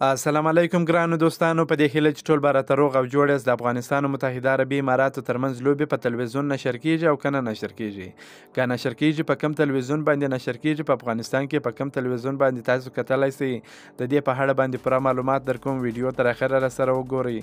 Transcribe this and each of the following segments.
السلام علیکم ګرانو دوستانو، په دې هیله چې ټول به راته روغ او جوړ یاست. د افغانستان او متحده عربي اماراتو ترمنځ لوبې په تلویزیون نشر کیږي او کنه نشر کیږي؟ که نشر کیږي په کم تلویزیون باندې نشر کیږي؟ په افغانستان کې په کم تلویزیون باندې تاسو کتلای شئ؟ د دې په اړه باندې پوره معلومات درکوم، ویډیو تر اخره را سره وګورئ.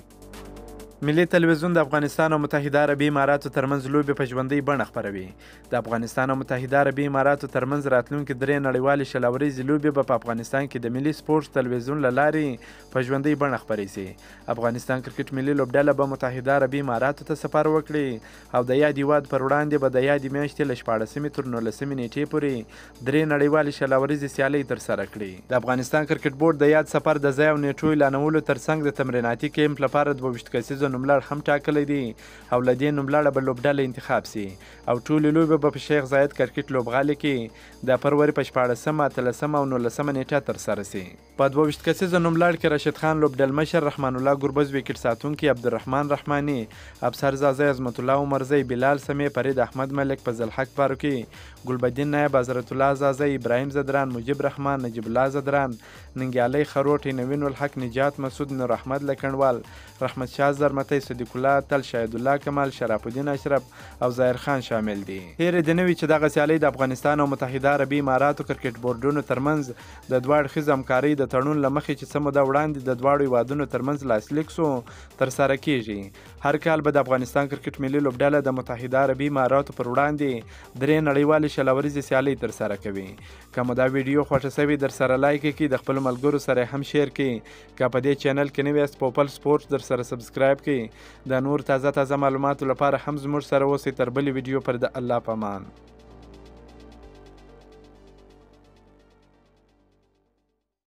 ملي تلویزیون د افغانستان او متحده عربي اماراتو ترمنځ لوبې په ژوندۍ بڼه خپروي. د افغانستان او متحده عربي اماراتو ترمنځ راتلونکې درې نړیوالې 20 اوریزې لوبې به په افغانستان کې د ملي سپورټ تلویزیون له لارې په ژوندۍ بڼه خپرې شي. افغانستان کرکټ ملي لوبډله به متحده عربي اماراتو ته سفر وکړي او د یاد هیواد پر وړاندې به د یادې میاشتې له 16مې تر 19مې نیټې پورې درې نړیوالې 20 اوریزې سیالۍ ترسره کړي. د افغانستان کرکټ بورډ د یاد سفر د ځای او نیټو اعلانولو ترڅنګ د تمریناتي کیمپ لپاره 22 کسیزو نوملړ هم ټاکلی دی او له دې نوملړه به لوبډله انتخاب سي او ټولې لوبې به په شیخ زاید کرکټ لوبغالي کې د فروري په 16مه، 18مه او 19مه نیټه ترسره سي. په 22 کسیزه نوملړ کې راشد خان لوبډلمشر، رحمان الله ګربز ویکټ ساتونکی، عبدالرحمن رحماني، افسر ځاځی، عظمت الله عمرزی، بلال سمیع، فرید احمد ملک، فضل حق فاروقي، ګلبدین نایب، حضرت الله ځاځی، ابراهیم ځدران، مجیب رحمان، نجیب الله ځدران، ننګیالی خروټی، نوین الحق، نجات مسعود، نور احمد لکڼوال، رحمت شاه زرمتی، صدیق الله اتل، شاهد الله کمال، شراف الدین اشرف او ظاهر خان شامل دي. هېرې دې نه وي چې دغه سیالۍ د افغانستان او متحده عربي اماراتو کرکټ بورډونو ترمنځ د دوه اړخیزه همکارۍ د تړون له مخې چې څه موده وړاندې د دواړو هیوادونو ترمنځ لاسلیک سو ترسره کیږي. هر کال به د افغانستان کرکټ ملي لوبډله د متحده عربي اماراتو پر وړاندې درې نړیوالې 20 اوریزې سیالۍ ترسره کوي. که مو دا ویډیو خوښه سوې درسره لایک کړئ، د خپلو ملګرو سره هم share کړئ. که په دې چینل کې نوي یاست پوپل سپورټ درسره subscribe کړئ. د نور تازه تازه معلوماتو لپاره هم زموږ سره اوسئ. تر بلې ویډیو پر د الله په امان.